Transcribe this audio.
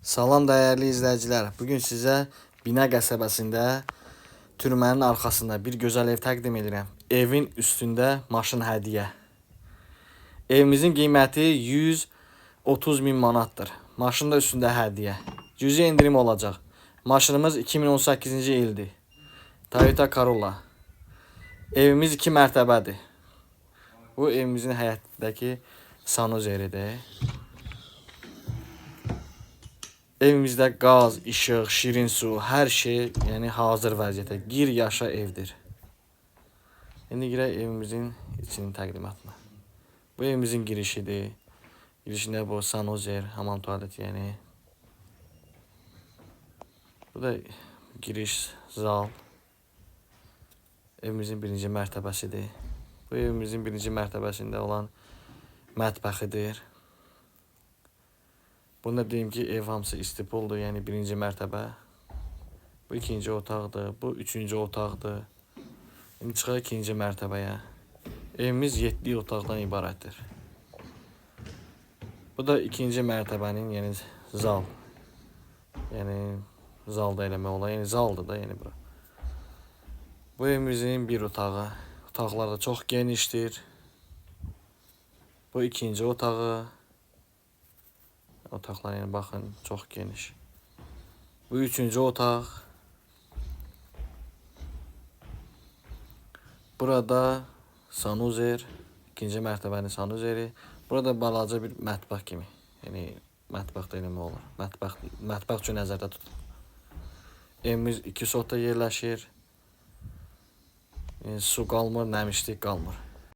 Salam dəyərli izləyicilər. Bugün sizə Binə qəsəbəsində türmənin arxasında bir gözəl ev təqdim edirəm. Evin üstündə maşın hədiyyə. Evimizin qiyməti 130 min manatdır. Maşın da üstündə hədiyyə. Cüzi endirim olacaq. Maşınımız 2018-ci ildir. Toyota Corolla. Evimiz 2 mərtəbədir. Bu evimizin həyətindəki sanuzeridir. Evimizdə qaz, işıq, şirin su, hər şey, yəni hazır vəziyyətdə. Gir yaşa evdir. İndi girək evimizin içinin təqdimatına. Bu evimizin girişidir. Girişində bu sanuzer, hamam tualet yəni. Bu da giriş zal. Evimizin birinci mərtəbəsidir. Bu evimizin birinci mərtəbəsində olan mətbəxidir. Bunu da deyim ki, ev hamısı istipoldur, yəni birinci mərtəbə. Bu ikinci otaqdır, bu üçüncü otaqdır. İndi çıxaq ikinci mərtəbəyə. Evimiz 7 otaqdan ibarətdir. Bu da ikinci mərtəbənin, yəni zal. Yəni zal da eləmək olar, yəni zaldır da, yəni bura. Bu evimizin bir otağı. Otaqlar da çox genişdir. Bu ikinci otağı. Otaqlar yəni baxın çox geniş. Bu üçüncü otaq. Burada sanuzer, ikinci mərtəbənin sanuzeri. Burada balaca bir mətbəx kimi. Yəni mətbəx də eləmək olar. Mətbəx üçün nəzərdə tutulur. Evimiz 2 sotda yerləşir. Yəni, su qalmır, nəmişlik qalmır.